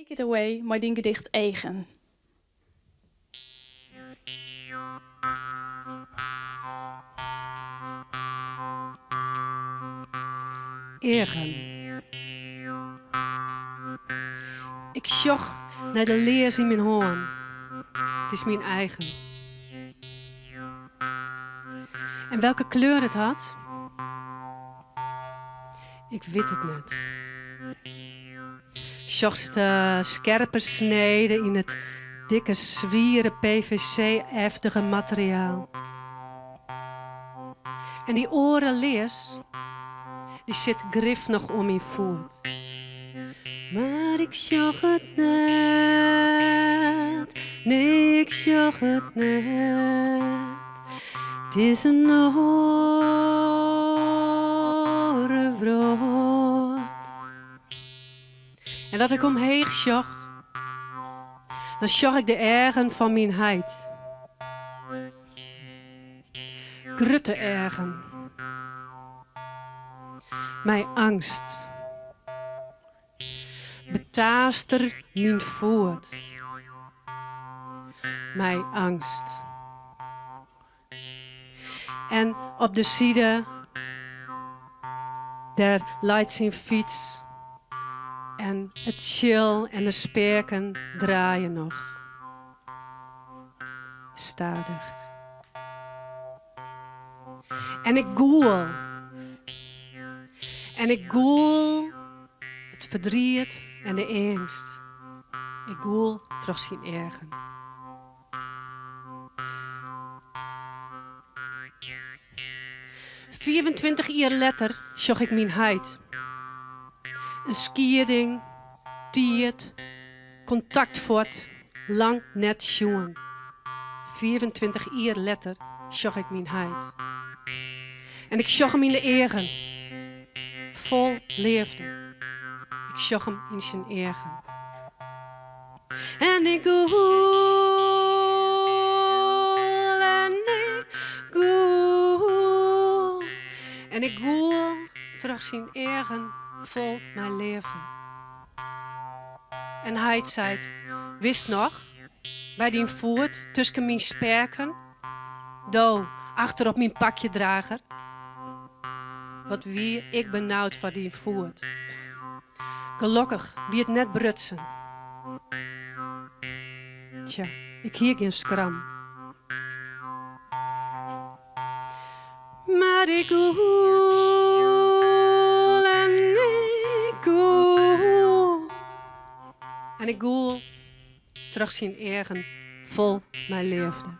Take it away mei dyn gedicht Eagen. Eagen. Ik sjoch nei de lears yn myn hân. It is myn eigen. En welke kleur it hat? Ik wit it net. Sjochst de skerpe snede yn it dikke swiere PVC-eftige materiaal. En dy oare lears, dy sit grif noch oan myn foet. Mar ik sjoch it net, nee ik sjoch it net. It is in oare wrâld. En dat ik omheech sjoch, dan sjoch ik de eagen fan myn heit. Grutte eagen. Mei eangst. Betaast er myn foet. Mei eangst. En op de side, dêr leit syn fyts en it tsjil en de speaken draaie noch. Stadich. En ik gûl. En ik gûl it ferdriet en de eangst. Ik gûl troch syn eagen. 25 jier letter sjoch ik myn heit. In skieding, tiid, kontakt fuort, lang net sjoen. 25 jier letter sjoch ik myn heit. En ik sjoch him yn de eagen. Fol leafde. Ik sjoch him yn syn eagen. En ik gûl en ik gûl en ik gûl troch syn eagen fol mei leafde. En heit seit, Witst noch, by dyn foet tusken myn speaken, do achter op myn pakjedrager. Wat wie ik benaud foar dyn foet. Gelokkich wie it net brutsen. Tsja, ik hie gjin skram. Mar ik gûl en ik gûl en ik gûl troch syn eagen fol mei leafde.